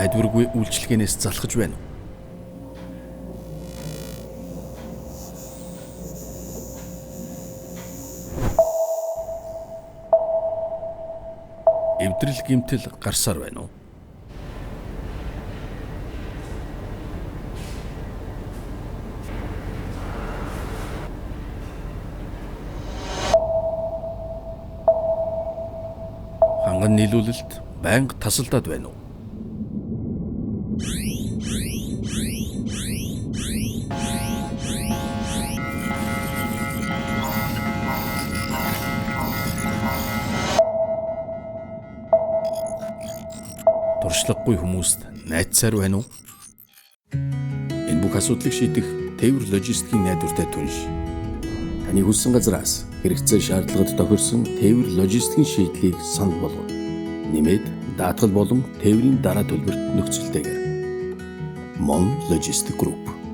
Найдваргүй үйлчилгээнээс залхаж байна уу? Эвдрэл гэмтэл гарсаар байна уу? Ханган нийлүүлэлт байнга тасалдаад байна уу? Туршлагагүй хүмүүст найдсаар байна уу? Энэ бүх асуудлыг шийдэх тээвэр логистикийн найдвартай түнш. Таны хүссэн газраас хэрэгцээ шаардлагад тохирсон тээвэр логистикийн шийдлийг санал болгоно. Нэмээд даатгал болон тээврийн дараа төлбөрт нөхцөлтэйгээр. Mon Logistic Group.